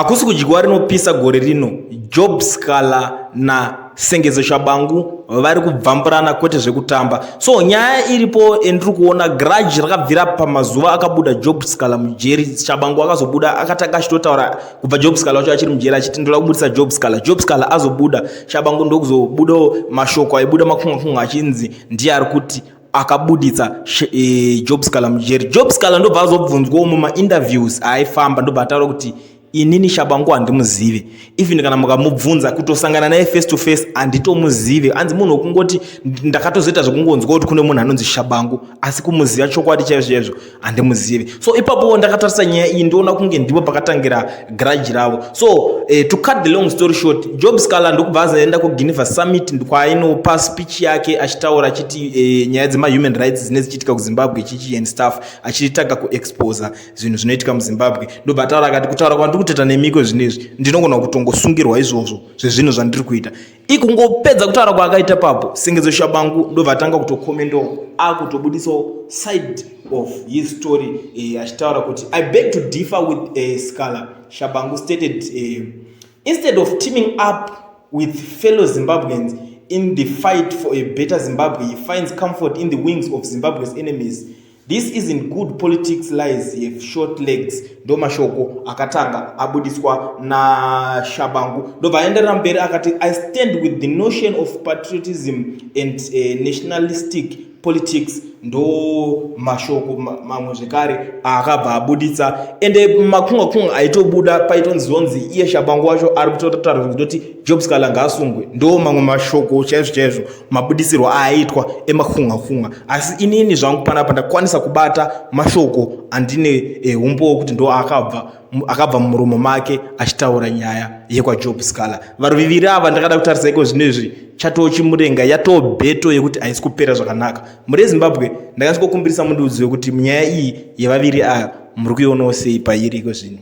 Hakusi kudyiwa rinopisa gore rino, Job Sikhala naSengezo Shabangu vari kubvamburana kwete zvekutamba. So nyaya iripo endiri kuona grudge rakabvira pamazuva akabuda Job Sikhala mujeri. Shabangu akazobuda akatanga achitotaura kubva Job Sikhala wacho achiri mujeri achiti ndoda kubudisa Job Sikhala. Job Sikhala azobuda, Shabangu ndokuzobudawo mashoko aibuda makunga kunga achinzi ndiye ari kuti akabuditsa Job Sikhala mujeri. Job Sikhala ndobva azobvunzwawo mumainterviews aaifamba ndobva ataura kuti inini Shabangu handimuzive, even kana mukamubvunza kutosangana naye face to face handitomuzive. Anzi munhu wekungoti ndakatozoita zvekungonzwa kuti kune munhu anonzi Shabangu, asi kumuziva chokwadi chaizvo chaizvo handimuzive. So ipapo ndakatarisa nyaya iyi ndoona kunge ndipo pakatangira grudge ravo. So to cut the long story short, Job Sikhala ndokubva azoenda kuGeneva Summit kwaainopa speech yake achitaura achiti nyaya dzemahuman rights dzine dzichiitika kuZimbabwe chichi and stuff, achitanga kuexposa zvinhu zvinoitika muZimbabwe. Ndobva ataura akati kutaura kwandiri kutoita nemiko zvinezvi ndinogona kutongosungirwa izvozvo zvezvinhu zvandiri kuita. Ikungopedza kutaura kwaakaita papo, Sengezo Shabangu ndobva atanga kutokomendawo akutobudisawo side of his story achitaura kuti "I beg to differ with Sikhala," Shabangu stated, "instead of teaming up with fellow Zimbabweans in the fight for a better Zimbabwe, he finds comfort in the wings of Zimbabwe's enemies. This isn't good politics. Lies have short legs." Ndo mashoko akatanga abudiswa naShabangu. Ndobva aenderera mberi akati, "I stand with the notion of patriotism and nationalistic politics." Ndo mashoko mamwe zvekare akabva abuditsa. Ende makunga kunga aitobuda paitonzonzi iye Shabangu wacho ari kutotaura kutoti Job Sikhala ngaasungwe. Ndo mamwe mashoko chaizvo chaizvo mabudisirwo aaitwa emakunga kunga. Asi inini zvangu panapa ndakwanisa kubata mashoko andine umbowo kuti ndo akabva mumuromo make achitaura nyaya yekwaJob Sikhala. Vanhu viviri ava ndakada kutarisa iko zvinezvi chatochimurenga yatoo battle yekuti haisi kupera zvakanaka muri Zimbabwe. Ndakasvikokumbirisa mundiudziwe kuti nyaya iyi yevaviri aya muri kuionawo sei pairi iko zvino.